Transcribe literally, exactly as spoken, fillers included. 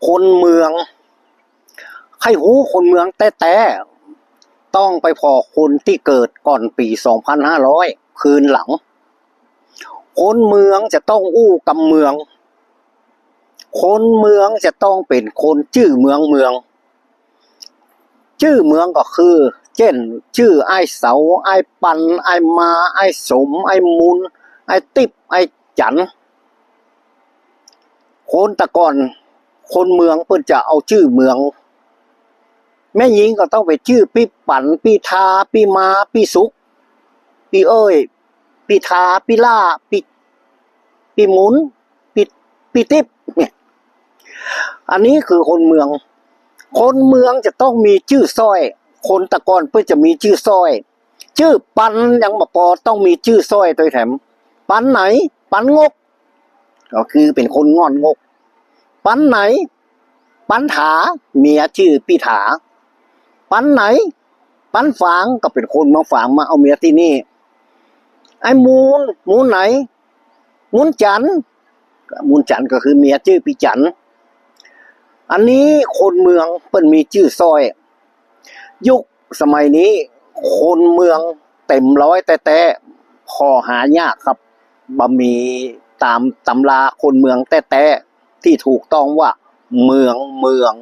คนเมือง ใค่ฮู้คนเมืองแต๊ๆ ต้องไปผ่อคนตี้เกิดก่อนปี๋สองพันห้าร้อย คืนหลัง คนเมืองจะต้องอู้กำเมือง คนเมืองจะต้องเป๋นคนจื้อเมืองเมือง จื้อเมืองก็คือ เจ้น จื้ออ้ายเสา อ้ายปัน อ้ายมา อ้ายสม อ้ายมูล อ้ายติ๊บ อ้ายจั๋น คนแต่ก่อน คนเมืองเปิ้นจะเอาจื้อเมือง แม่ญิงก็ต้องเป๋นจื้อปี้ปัน ปี้ทา ปี้มา ปี้สุก ปี้เอ้ย ปี้ทา ปี้ล่า ปี้ ปี้มูล ปี้ ปี้ติ๊บ เนี่ย อันนี้คือคนเมือง คนเมืองจะต้องมีจื้อสร้อย คนแต่ก่อนเปิ้นจะมีจื้อสร้อย จื้อปันยังบ่ปอ ต้องมีจื้อสร้อยตวยแถม ปันไหน ปันงก ก็คือเป๋นคนง่อนงก ปันไหน ปันถา เมียจื้อปี้ถา ปันไหน ปันฝาง ก็เป๋นคนเมืองฝางมาเอาเมียตี้นี่ ไอ้มูล มูลไหน มูลจั๋น มูลจั๋นก็คือเมียจื้อปี้จั๋น อันนี้คนเมืองเปิ้นมีจื้อสร้อย ยุคสมัยนี้คนเมืองเต็มร้อยแต๊ๆ ผ่อหายากครับ บ่มีต๋ามตำราคนเมืองแต๊ๆ ตี้ถูกต้องว่าเมืองเมือง